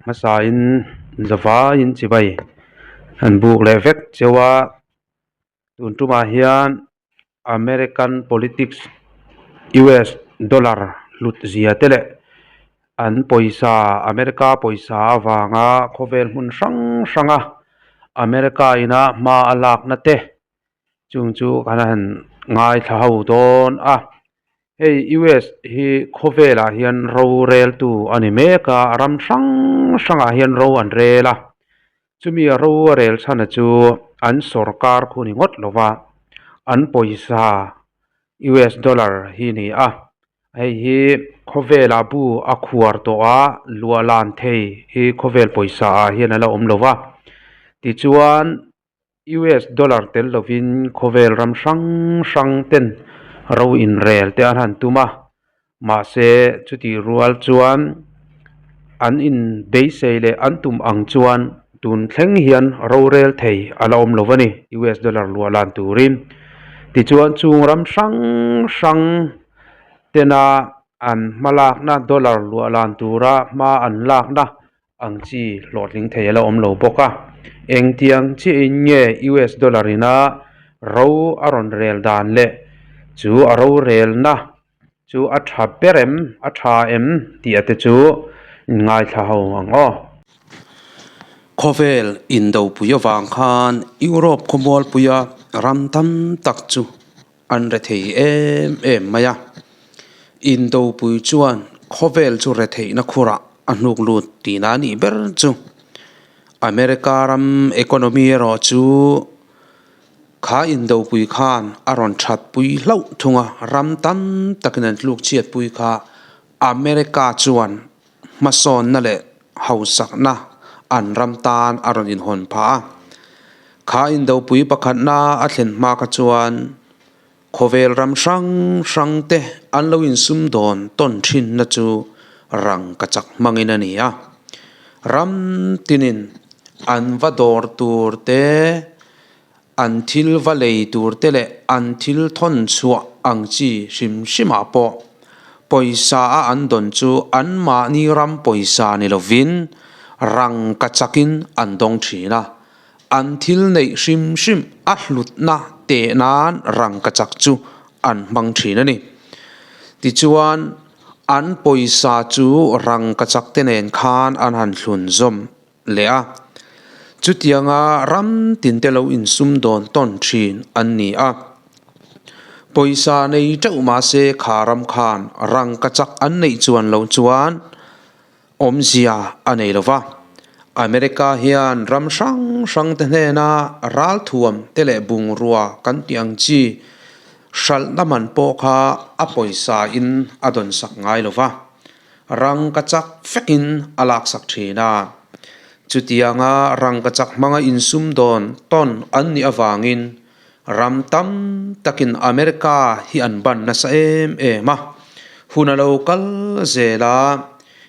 Hmasain zavaiin chibai an buk leh vek cheu a, tun tumah hian American politics US dollar hlut zia te leh an pawisa America pawisa avanga khawvel hmun hrang hranga America ina hma a lakna te chung chu kan han ngaithla ho dawn a. Hei US hi khawvelah hian roreltu a ni mek a, ram hrang hrangah hian ro an rel a, chumi a ro a rel chhana chu an sawrkar khu ni ngawt lo va, an pawisa US dollar hi a ni a, hei hi khawvelah bu a khuar tawh a, luah lan thei hi khawvel pawisa ah hian a la awm lo va, tichuan. US dollar tel lovin khawvel ram hrang hrang ten ro inrel te an han tum a, mahse chutih rual chuan an inbeisei leh an tum ang chuan tun thleng hian rorel thei a la awm lo a ni US dollar luah lan turin. Tichuan chung ram hrang hrang tena an hmalakna dollar luah lan tura hma an lakna Ang chi hlawhtling thei a la awm lo bawk a, engtiang chiahin nge US dollar ina ro a rawn rel dan leh chu a rorelna chu a tha ber em, a tha em tih a te chu inngaithla ho ang aw. Khawvel indopui avang khan Europe khawmualpuia ram tam tak chu an rethei em em mai a, indopui chuan khawvel chu retheihna khurah a hnuk lut tihna a nih ber chu. America ram economy erawh chu kha indopui khan a rawn that pui hlauh thung a, ram tam takin an tluk chhiat pui kha America chuan hmasawnna leh hausakna an ram tan a rawn inhawn phah a. Kha indopui pakhatna a thlen hma kha chuan khawvel ram hrang hrang te an lo insum dawn tawn thinna chu rangkachak hmangin a ni a. Ram tinin an va dawr tur te, an thil va lei tur te leh an thil thawn chhuah ang chi hrim hrimah pawh pawisa a an dawn chu anmahni ram pawisa ni lovin rangkachakin an dawng thin a, an thil neih hrim hrim a hlutna teh nan rangkachak chu an hmang thin a ni. Tichuan, an pawisa chu rangkachak te nen khan an han thlun zawm leh a, chutianga ram tinte lo insum dawn tawn thin an ni a. Pawisa nei teuh mahse kha ram khan rangkachak an neih chuan loh chuan awmzia a nei lo va. America hian ram hrang hrang te hnena ralthuam te leh bungrua kan tih ang chi hralhna man pawh kha a pawisa in a dawnsak ngai lo va. Rangkachak vekin a laksak thin a. Chutianga rangkachak hmanga insum dawn tawn an nih avangin ram tam takin America hi an ban nasa em em a. Hun a lo kal zel a,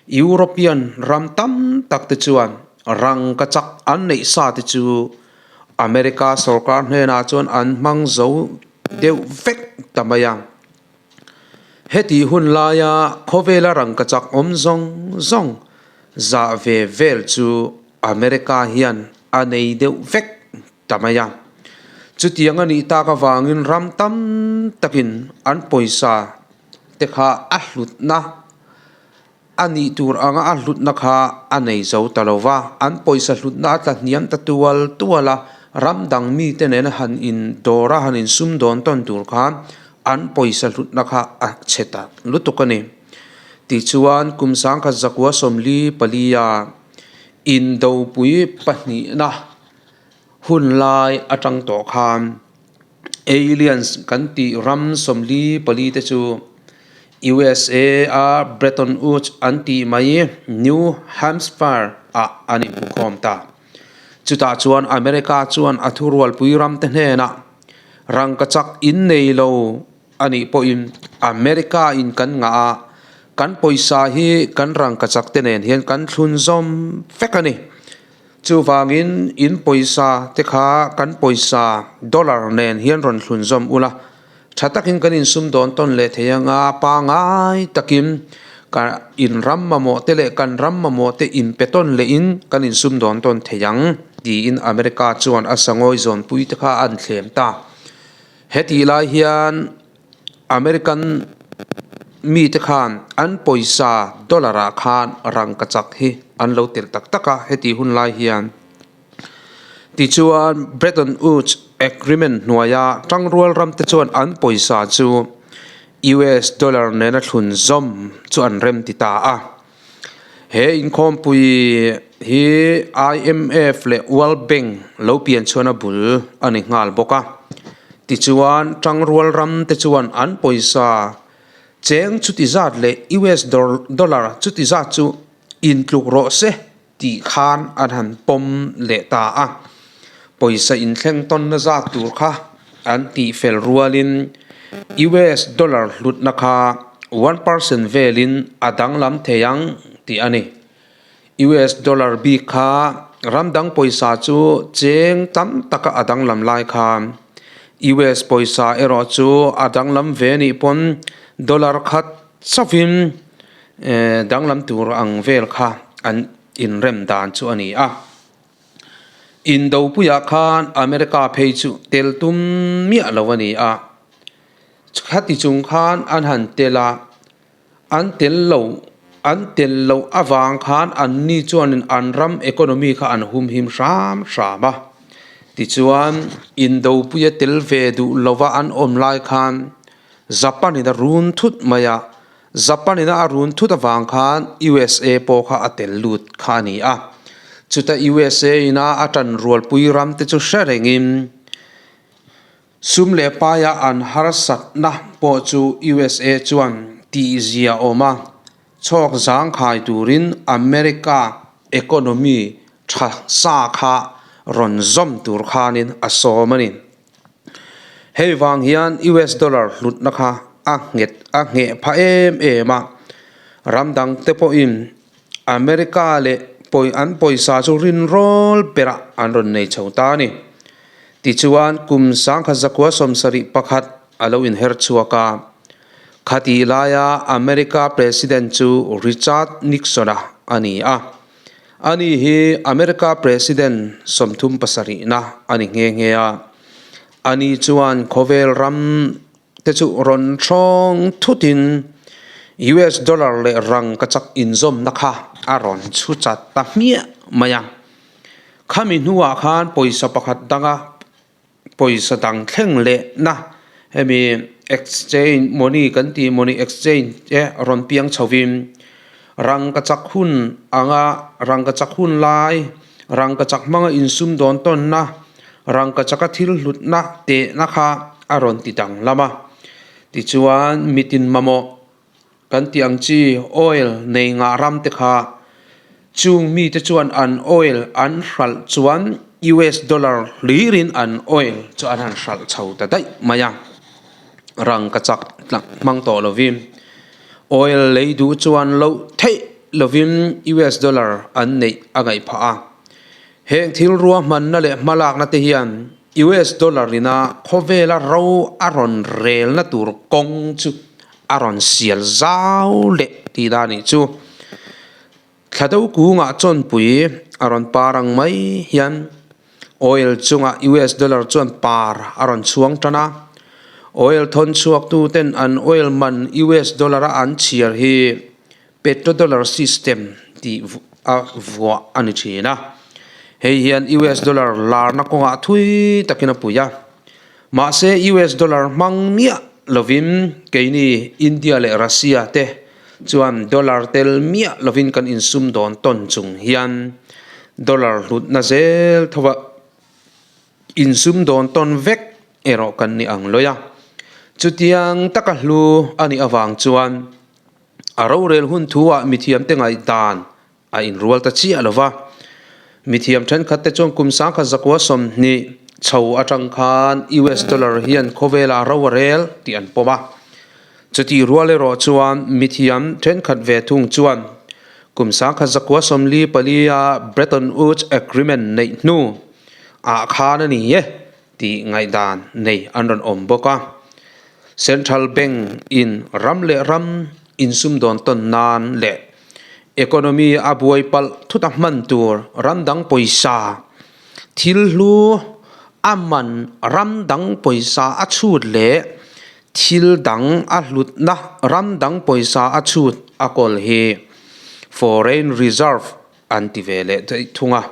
European ram tam tak te chuan rangkachak an neih sa te chu America sorkar hnenah chuan an hmang zo deuh vek ta mai a. Heti hun laia khawvela rangkachak awm zawng zawng zah ve vel chu America hian a nei deuh vek ta mai a. Chutiang a nih tak avangin ram tam takin an pawisa te kha a hlutna a nih tur anga a hlutna kha a nei zo ta lo va, an pawisa hlutna a tla hniam ta tual tual a, ram dang mite nena han in dawr a, han in sum dawn tawn tur khan an pawisa hlutna kha a chhe ta lutuk a ni. Tichuan, kum sangkhat zakua 44 a indopui pahnihna hun lai atang tawh khan, Aliens kan tih ram 44 te chu USA a Bretton Woods an tih mai New Hampshire ah an inhmukhawm ta. Chutah chuan America chuan a thurualpui ram te hnenah rangkachak in nei lo a nih pawhin America in kan ngah a, kan pawisa hi kan rangkachak te nen hian kan thlun zawm vek a ni. Chuvangin in pawisa te kha kan pawisa dollar nen hian rawn thlun zawm ula, tha takin kan insum dawn tawn leh thei anga pangai takin Ka in ram mamawh te leh kan ram mamawh te inpe tawn lehin kan insumdawn tawn thei ang, tiin America chuan a sangawi zawnpui te kha a an thlem ta. Hetih lai hian American mite khan an pawisa dollar ah khan rangkachak hi an lo telh tak tak a, hetih hun lai hian. Tichuan, Bretton Woods Agreement hnuaia tangrual ramte chuan an pawisa chu US dollar nena thlun zawm chu an rem ti ta a. He inkhawmpui hi IMF leh World Bank lo pian chhuahna bul a ni nghal bawk a. Tichuan, tangrual ramte chuan an pawisa cheng chuti zat leh US dollar chuti zat chu intluk rawh se tih khan an han pawm leh ta a, pawisa inthleng tawnna zat tur kha an tih fel rualin US dollar hlutna kha 1% velin a danglam thei ang tih a ni. US dollar bik kha ram dang pawisa chu cheng tam taka a danglam lai khan US pawisa erawh chu a danglam ve nih pawn dollar khat chauhin Danglam tur ang vel kha an inrem dan chu a ni a. Indopuiah khan America phei chu tel tum miah lo a ni a. Khati chung khan an han tel a, an tel lo an tel loh avang khan anni chuanin an ram economy kha an humhim hram hram a. Tichuan, Indopuia tel ve duh lova an awm lai khan Japan in a run thut mai a. Japan ina a run thut avang khan USA pawh kha a tel lut kha a ni a. Chuta USA ina a tan rualpui ram te chu hre rengin sum leh paia an harsatna pawh chu USA chuan tihzia awm a, chhawk zangkhai turin America economy tha sa kha rawn zawm tur khanin a sawm a ni. Hei vang hian US dollar hlutna kha a nghet a ngheh phah em em a, ram dang te pawhin America leh pawi an pawisa chu rinrawl berah an rawn nei chho ta a ni. Tichuan kum sangkhat zakua sawmsarih pakhat a lo inher chhuak a, khatih laia America President chu Richard Nixon-a a ni a. Ani hi America President 37na a ni nghe nghe a. Ani chuan khawvel ram te chu rawn hrawng thutin US dollar leh rangkachak inzawmna kha a rawn chhu chat ta hmiah mai a. Khami hnuah khan pawisa pakhat danga pawisa dang thleng lehna hemi exchange money kan tih money exchange te rawn piang chhovin rangkachak hun anga rangkachak hun lai rangkachak hmanga insum dawn tawnna rangkachaka thil hlutna tehna kha a rawn ti danglam a tichuan mitin mamawh kan tih ang chi oil nei ngah ram te kha chung mite chuan an oil an hralh chuan US dollar hlirin an oil chu an han hralh chho ta daih mai a rangkachak tlak hmang tawh lovin oil lei duh chuan loh theih lovin US dollar an neih a ngaih phah a heng thil ruahmanna leh hmalakna te hian US dollar ina khawvela ro a rawn relna tur kawng chu a rawn sial zau leh tih dan nih chu. Thla do kungah chawnpui a rawn par ang mai hian oil chungah US dollar chuan par a rawn chhuang tan a. Oil thawn chhuak tu ten an oil man US dollar a an chhiar hi petrodollar system tih a vuah a ni thin a. Hei hian US dollar larna kawngah thui takin a pui a. Mahse US dollar hmang miah lovin keini India leh Russia te chuan dollar tel miah lovin kan insum dawn tawn chung hian dollar hlutna zel tho a insum dawn tawn vek erawh kan ni ang lawih a. Chutiang taka hlu a nih avang chuan a rorel hun thu ah mithiamte ngaihdan A inrual ta chiah lo va. Mithiam thenkhat te chuan kum 1920 chho atang khan US dollar hian khawvelah ro a rel tih an pawm a. Chutih rual erawh chuan mithiam thenkhat ve thung chuan kum 1944 a Bretton Woods Agreement neih hnu ah khan a ni e tih ngaihdan nei an rawn awm bawk a. Central Bank in ram leh ram. insumdawn tawn nan leh economy a buai palh thut a hman tur ram dang pawisa thil hlu a man ram dang pawisa a chhut leh thil dang a hlutna ram dang pawisa a chhut a kawl hi foreign reserve an ti ve leh daih thung a.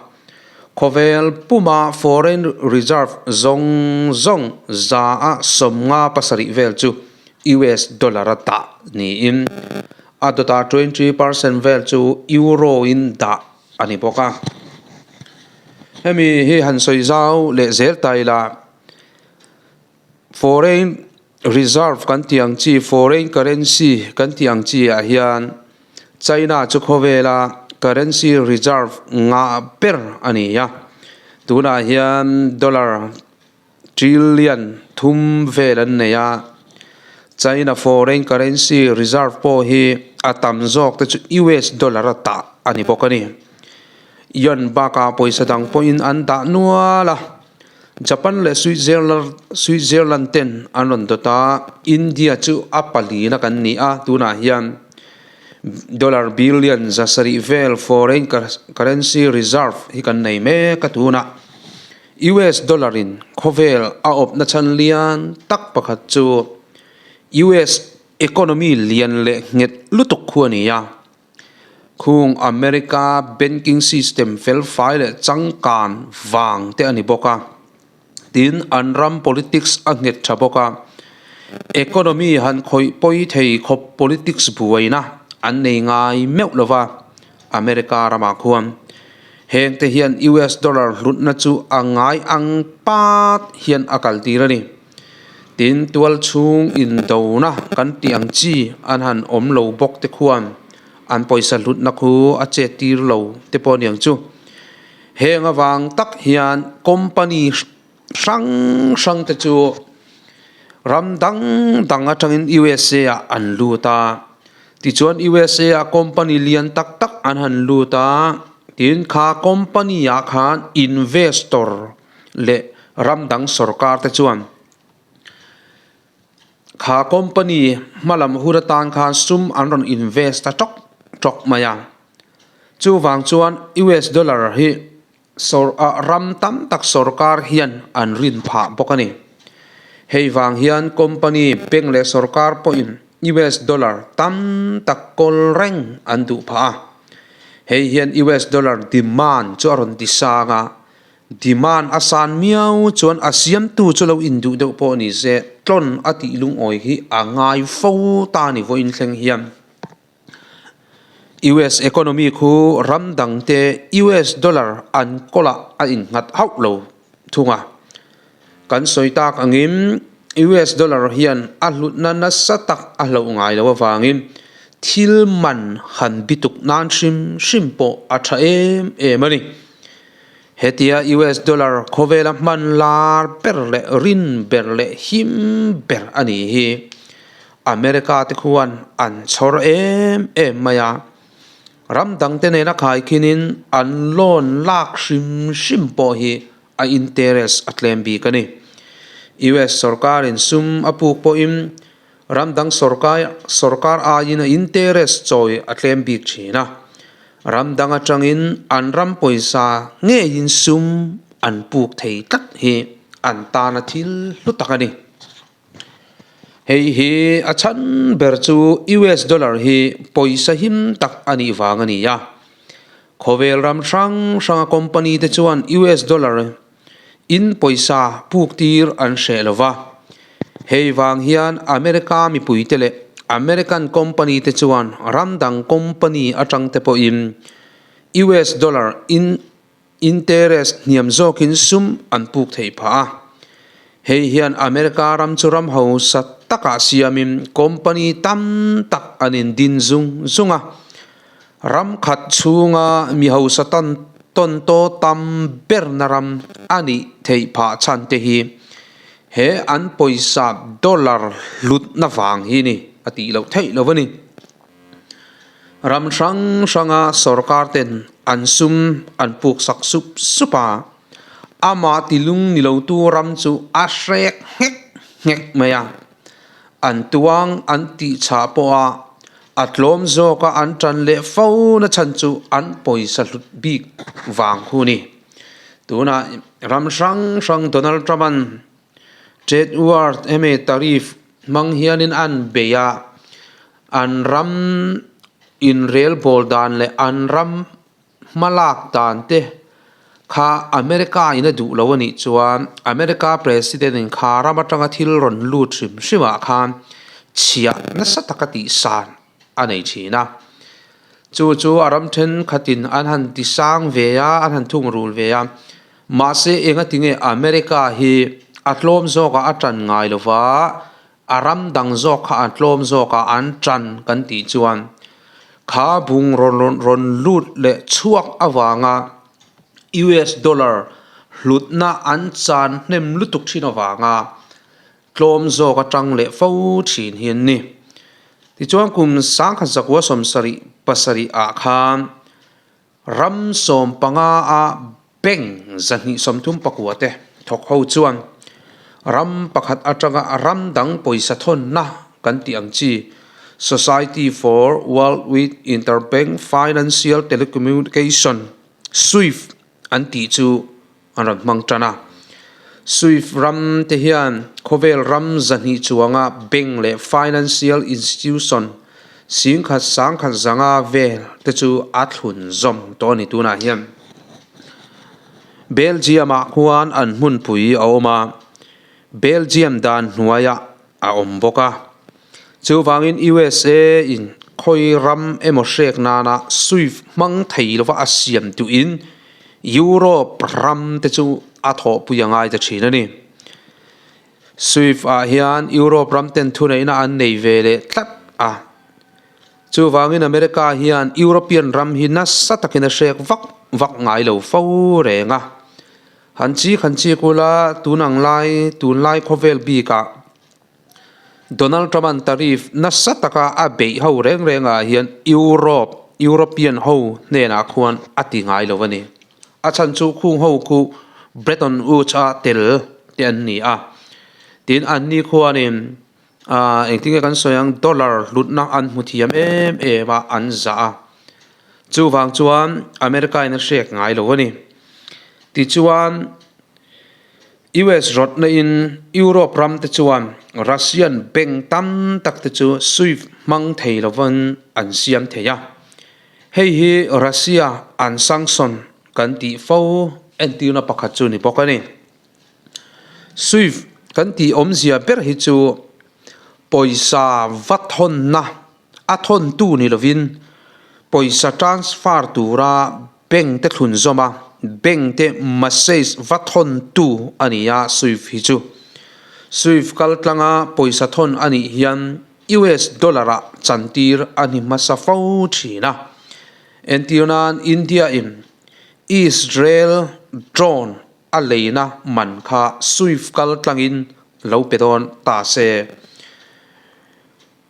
Khawvel puma foreign reserve zawng zawng za a 57 vel chu US dollar a dah niin a dawtah 20% vel chu euro in dah a ni bawk a. Hemi hi han sawi zau leh zel ta ila foreign reserve kan tih ang chi foreign currency kan tih ang chi ah hian China chu khawvela currency reserve ngah ber a ni a, tunah hian dollar trillion thum vel an nei a, China foreign currency reserve pawh hi a tam zawk te chu US dollar a tah a ni bawk a ni. Yuan bakah pawisa dang pawhin an dah nual a. Japan leh Switzerland ten an rawn dawt a, India chu a palina kan ni a, tunah hian dollar billion 700 vel foreign currency reserve hi kan nei mek a tunah US dollar in khawvel a awpna chhan lian tak pakhat chu US economy lian leh nghet lutuk khu a ni a. Khung America banking system felfai leh changkan vang te a ni bawk a, tin an ram politics a nghet tha bawk a, economy han khawih pawi thei khawp politics buaina an nei ngai meuh lo va America ramah khuan heng te hian US dollar hlutna chu a ngai ang pat hian a kal tir a ni. Tin, tual chhung indona kan tih ang chi an han awm lo bawk te khuan an pawisa hlutna khu a chet tir lo te pawh a niang chu. Heng avang tak hian company hrang hrang te chu ram dang dang atangin USA ah an lut a, tichuan USA ah company lian tak tak an han lut a, tin kha company ah khan investor leh ram dang sorkar te chuan kha company hmalam hun atan khan sum an rawn invest ta tawk tawk mai a, chuvang chuan US dollar hi sawr ah ram tam tak sorkar hian an rin phah bawk a ni. Hei vang hian company bank leh sorkar pawhin US dollar tam tak kawl reng an duh phah a, hei hian US dollar demand chu a rawn ti sang a. Demand a san miau chuan a siamtu chu lo induh deuh pawh ni se, tlawn a tih lungawi hi a ngai fo ta ni vawiin thleng hian. US economy khu ram dangte US dollar an kawlah a innghat hauh lo thung a. Kan sawi tak angin US dollar hian a hlutna nasa tak a hloh ngai lo avangin thil man han bituk nan hrim hrim pawh a tha em em a ni. Hetia US dollar khawvela hman lar ber leh rin ber leh him ber a nih hi America te khuan an chhawr em em mai a, ram dangte nena khaikhinin an loan lak hrim hrim pawh hi a interest a tlem bik a ni. US sorkarin sum a puk pawhin ram dang sorkar aiin a interest chawi a tlem bik thin a, ram dang atangin an ram pawisa ngeiin sum an puk thei tlat hi an tana thil hlu tak a ni. Hei hi a chhan ber chu US dollar hi pawisa him tak a nih vang a ni a, khawvel ram hrang hranga company te chuan US dollar In pawisa puk tir an hreh lo va, hei vang hian America mipuite leh American company te chuan ram dang company atang te pawhin US dollar in interest hniam zawkin sum an puk theih phah a. Hei hian America ram chu ram hausa takah siamin company tam tak an indin zung zung a. Ram khat chhunga mi hausa tan tawn taw tam berna ram a nih theih phah chhan te hi he an pawisa dollar hlutna vang hi ni a tih loh theih lo a ni. Ram hrang hranga sorkar ten an sum an puk sak sup sup a, amah tilung ni lotu ram chu a hrek nghek nghek mai a, an tuang an tih chhah pawha. A tlawm zawka an tan leh fo na chhan chu an pawisa hlut bik vang khu ni. Tunah ram hrang hrang Donald Trump-a'n trade war emaw tariff hmang hianin an bei a, an ram inrelbawl dan leh an ram Hmalak dan te kha America in a duh lo a nih chuan America President in kha ram atanga thil rawn lut hrim hrim ah khan chhiah nasa taka tih san a nei thin a. Chu chu a ram thenkhatin an han ti sang ve a, an han thungrul ve a. Mahse engatinge America hi a tlawm zawkah a tan ngai lova A ram dang zawk kha a tlawm zawk a, an tan kan tih chuan kha bung rawn rawn lut leh chhuak avanga US dollar hlutna an chan hnem lutuk thin avanga tlawm zawk atang leh fo thin hi an ni. Tichuan kum sangkhat zakua sawmsarih pasarih ah khan ram sawmpanga a Bank 234 te thawk ho chuan ram pakhat atanga ram dang pawisa thawnna kan tih ang chi Society for Worldwide Interbank Financial Telecommunication, SWIFT, an tih chu an rawn hmang tan a. SWIFT ram te hian khawvel ram 200 chuanga bank leh financial institution singkhat sangkhat zanga vel te chu a thlun zawm tawh a ni tunah hian. Belgium ah khuan an hmunpui a awm a, Belgium dan hnuaiah a awm bawk a. Chuvangin USA in khawi ram emaw hrek nana SWIFT hmang thei lova a siam tuhin Europe ram te chu a thawhpui a ngai ta thin a ni. Swift ah hian Europe ram ten thuneihna an nei ve leh tlat a. Chuvangin America hian European ram hi nasa takin a hrek vak vak ngai lo fo reng a. Han chik han chik ula tun ang lai tunlai khawvel bikah Donald Trump-a'n tariff nasa taka a beih ho reng rengah hian Europe, European ho hnenah khuan a ti ngai lo a ni. A chhan chu khung ho khu Bretton Woods-a tel te an ni a. Tin, anni khuanin ah engtin nge kan sawi ang dollar hlutna an hmu thiam em em a, an zah a. Chuvang chuan America in a hrek ngai lo a ni. Tichuan. US rawtna in Europe ram te chuan Russian bank tam tak te chu SWIFT hmang thei lovin an siam thei a. Hei hi Russia an sanction kan tih fo entirna pakhat chu ni bawk a ni. SWIFT kan tih awmzia ber hi chu pawisa va thawnna a thawntu ni lovin pawisa transfer tura Bank te thlun zawm a, bank te message va thawn tu a ni a Swift hi chu. Swift kal tlanga pawisa thawn a nih hian US dollar ah chantir a ni hmasa fo thin a. Entir nan India in Israel drone a leina man kha Swift kal tlangin lo pe dawn ta se.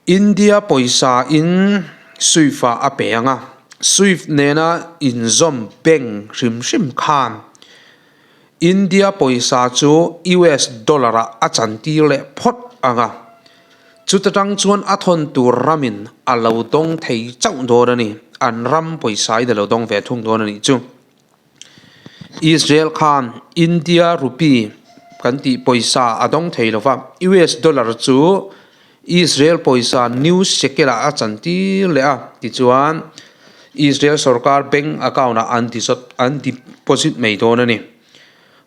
India pawisa in Swift ah a pe ang a, Swift nena inzawm bank hrim hrim khan India pawisa chu US dollar ah a chantir leh phawt ang a, chuta tang chuan a thawn tur ramin a lo dawng thei chauh dawn a ni, an ram pawisa in a lo dawng ve thung dawn a nih chu. Israel khan India rupee kan tih pawisa a dawng thei lova, US dollar chu Israel pawisa new shekel ah a chantir leh a, tichuan Israel sorkar bank account ah an an deposit mai dawn a ni.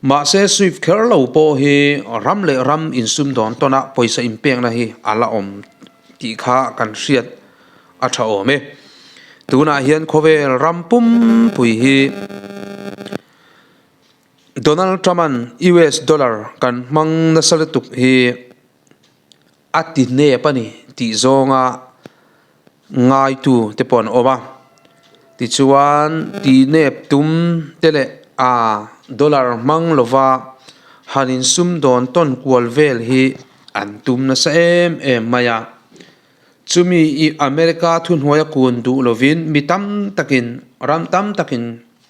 Mahse swift kher lo pawh hi ram leh ram insum dawn tawn a pawisa inpekna hi a la awm tih kha kan hriat a tha awm e. Tunah hian khawvel ram pumpui hi Donald Trump-a'n US dollar kan hmang nasa lutuk hi a ti hnep a ni tih zawnga ngaitu te pawh an awm a. Tichuan ti hnep tum te leh a dollar hmang lova han insum dawn tawn kual vel hi an tum nasa em em mai a. Chumi i America thuhnuaia kun duh lovin mi tam takin, ram tam takin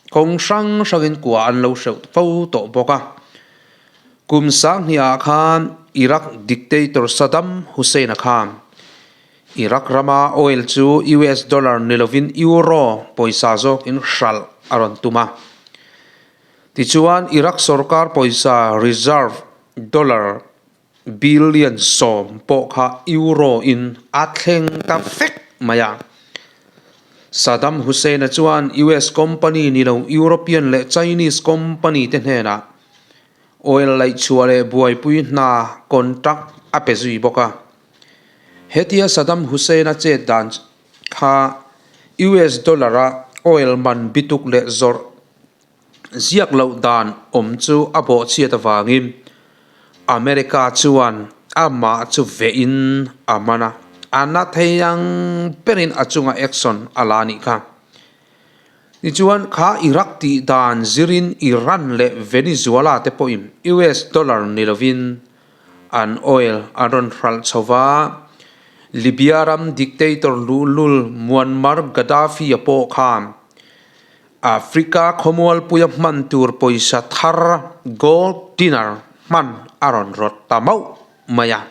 kawng hrang hrangin kua an lo hreuh fo tawh bawk a. Kum sanghnih ah khan Iraq dictator Saddam Hussein-a khan. Iraq rama oil chu US dollar ni lovin euro pawisa zawkin hralh a rawn tum a. Tichuan, Iraq sorkar pawisa reserve dollar billion sawm pawh kha euro in a thleng ta vek mai a. Saddam Hussein-a chuan US company ni lo European leh Chinese company te hnenah oil laihchhuah leh buaipui hna contract a pe zui bawk a. Hetia Saddam Hussein-a chet dan kha US dollar-a oil man bituk leh zawrh ziak loh dan awm chu a bawhchhiat avangin America chuan amah chu vehin a man a, a na thei ang berin a chunga action a la a nih kha. Tichuan, kha Iraq tih dan zirin Iran leh Venezuela te pawhin US dollar ni lovin an oil an rawn hralh chho va, Libya ram dictator luhlul Muammar Gaddafi-a pawh khan Africa khawmualpuia hman tur pawisa thar gold dinar hman a rawn rawt ta mauh mai a.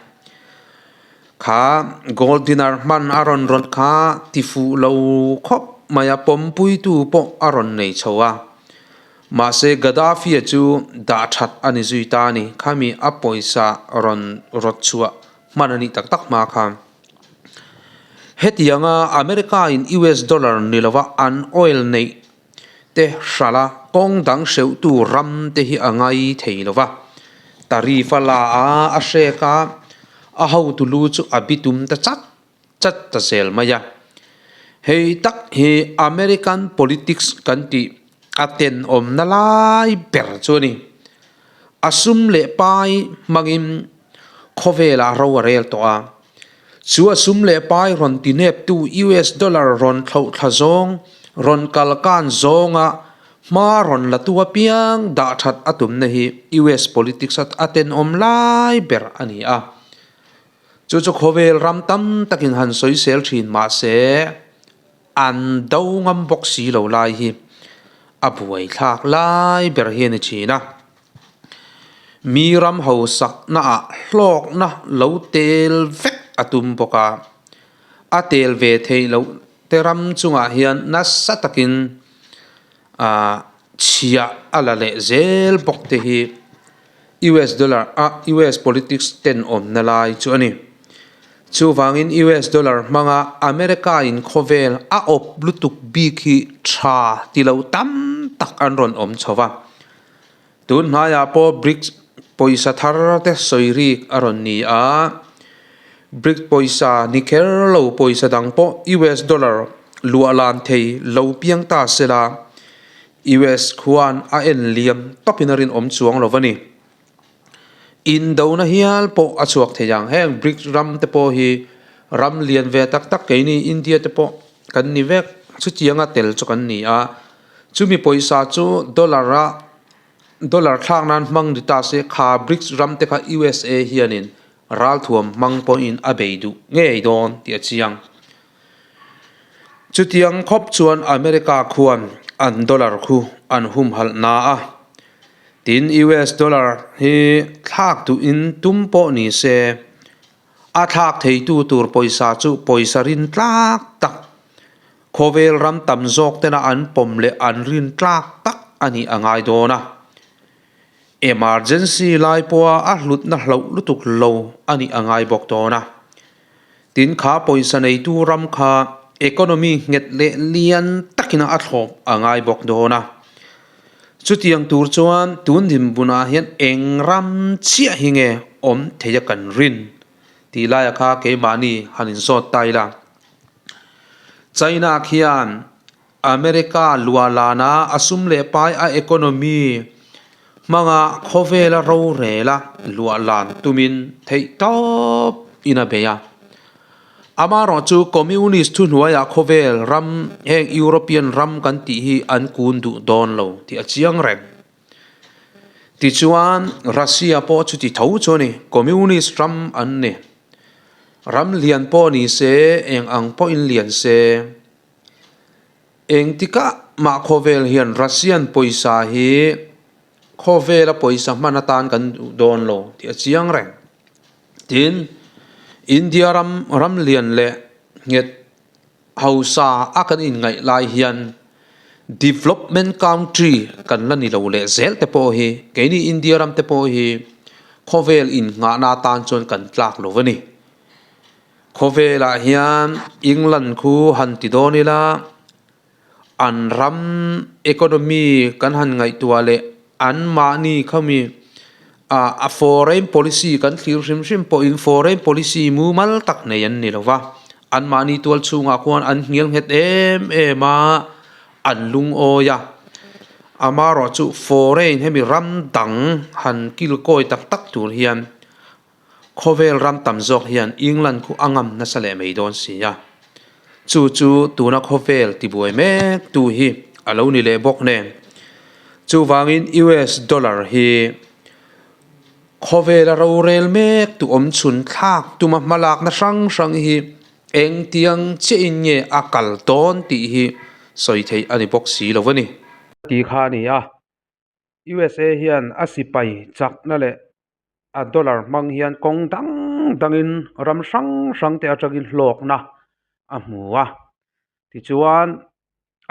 Kha gold dinar hman a rawn rawt kha ti fuh lo khawp mai a, pawmpuitu pawh a rawn nei chho a. Mahse Gaddafi-a chu dah that a ni zui ta a ni. Khami a pawisa rawn rawt chhuah hman a nih tak tak hma khan. Hetianga America-in US dollar ni lova an oil neih te hralh a, kawng dang hreuhtu ram te hi a ngai thei lo va. Tariff a la a, a hrek a, a hotu lu chu a bitum ta chat chat ta zel mai a. Hei tak hi American politics kan tih a tenawmna lai ber chu a ni. A sum leh pai hmangin khawvelah ro a rel tawh a. Chu a sum leh pai rawn ti neptu US dollar rawn thloh thla zawng, rawn kal kan zawnga hma rawn la tu apiang dah that a tumna hi US politics a tenawm lai ber a ni a. Chu chu khawvel ram tam takin han sawisel thin mah se an do ngam bawk si lo lai hi a buaithlak lai ber hi a ni thin a. Mi ram hausak naah hlawkna lo tel vek a tum bawk a, a tel ve theih loh te ram chungah hian nasa takin ah chhiah a la leh zel bawk te hi. US dollar a US politics ten awmna lai chu a ni. Chuvangin US dollar hmanga America in khawvel a awp lutuk bik hi tha ti lo tam tak an rawn awm chho va. Tun hnaiah pawh BRICS pawisa thar te sawi rik a rawn ni a, BRICS pawisa ni kher lo pawisa dang pawh US dollar luah lan thei lo piang ta sela, US khuan a en liam tawpin a rinawm chuang lo a ni. Indona hial pawh a chhuak thei ang. Heng BRICS ram te pawh hi ram lian ve tak tak keini India te pawh kan ni vek. Chutianga tel chu kan ni a. Chumi pawisa chu dollar a dollar thlak nan hmang ni ta se kha BRICS ram te kha USA hianin ralthuam hmang pawhin a bei duh ngei dawn tih a chiang. Chutiang khawp chuan America khuan an dollar khu an humhalh na a, tin US dollar hi thlak duhin tum pawh ni se, a thlak theitu tur pawisa chu pawisa rin tlak tak, khawvel ram tam zawk tena an pawm leh an rin tlak tak a nih a ngai dawn a. Emergency lai pawha a hlutna hlauh lutuk lo a nih a ngai bawk dawn a. Tin kha pawisa neitu ram kha economy nghet leh lian takin a thlawp a ngai bawk dawn a. Chutiang tur chuan tun dinhmunah hian eng ram chiah hi nge awm thei a kan rin tih laia kha keimahni han inzawt ta ila. China khian America luah lana a sum leh pai a economy hmanga khawvela rorela luah lan tumin theih tawp in a bei a. Amaherawh chu Communist thuhnuaiah khawvel ram heng European ram kan tih hi an kun duh dawn lo tih a chiang reng. Tichuan Russia pawh chuti tho chu a ni, Communist ram an ni. Ram lian pawh ni se, eng ang pawhin lian se. Engtikah mah khawvel hian Russian pawisa hi khawvela pawisa hman atan kan duh dawn lo tih a chiang reng. Tin, India ram ram lian leh. nghet hausa a kan inngaih lai hian development country kan la ni lo leh zel te pawh hi keini India ram te pawh hi khawvel innghahna atan chuan kan tlak lo a ni. Khawvelah hian England khu han ti dawn ila an ram economy kan han ngaihtuah leh anmahni khami ah a foreign policy kan thlir hrim hrim pawhin foreign policy mumal tak nei an ni lo va anmahni tual chhungah khuan an hnial nghet em em a an lungawi a amaherawhchu foreign hemi ram dang han kilkawi tak tak tur hian. Khawvel ram tam zawk hian England khu a ngam nasa leh mai dawn si a, chu chu tuna khawvel tibuai mek tu hi a lo ni leh bawk nen. Chuvangin US dollar hi khawvela rorel mek tu awm chhun thlak tuma hmalakna hrang hrang hi engtiang chiahin nge a kal dawn tih hi sawi theih a ni bawk si lo a ni. Tih kha a ni a, USA hian a sipai chakna leh a dollar hmang hian kawng dang dangin ram hrang hrang te atangin hlawkna a hmu a tichuan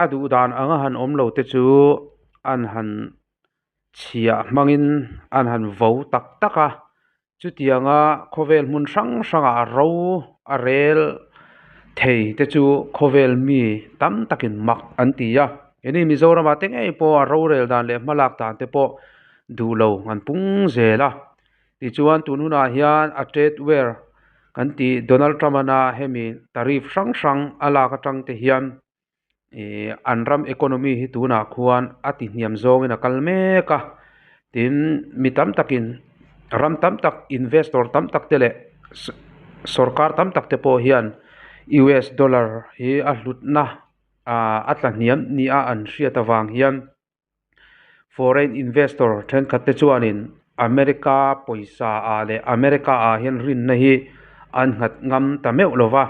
a duh dan anga han awm lo te chu an han chhiah hmangin an han vo tak tak a chutianga khawvel hmun hrang hrangah ro a rel thei te chu khawvel mi tam takin mak an ti a heni Mizoramah te ngei pawh a rorel dan leh hmalak dan te pawh duh lo an pung zel a tichuan tun hunah hian a trade war kan tih Donald Trump ana hemi tariff hrang hrang a lak atang te hian ih an ram economy hi tunah khuan a ti hniam zawngin a kal mek a tin mi tam takin ram tam tak investor tam tak te leh sawrkar tam tak te pawh hian U_S dollar hi a hlutna ah a tla hniam ni a an hriat avang hian. Foreign investor thenkhat te chuanin America pawisa ah leh America ah hian rinna hi an nghat ngam ta meuh lo va,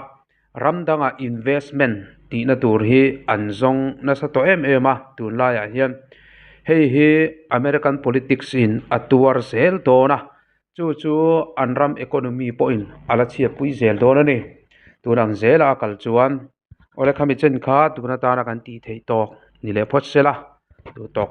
ram dangah investment tihna tur hi an zawng nasa tawh em em a tunlaiah hian hei hi American politics in a tuar zel dawn a, chu chu an ram economy pawhin a la chhiatpui zel dawn a ni. Tun ang zela a kal chuan. Awle khami chen kha tun atana kan tih theih tawk ni leh phawt se la duh tawk.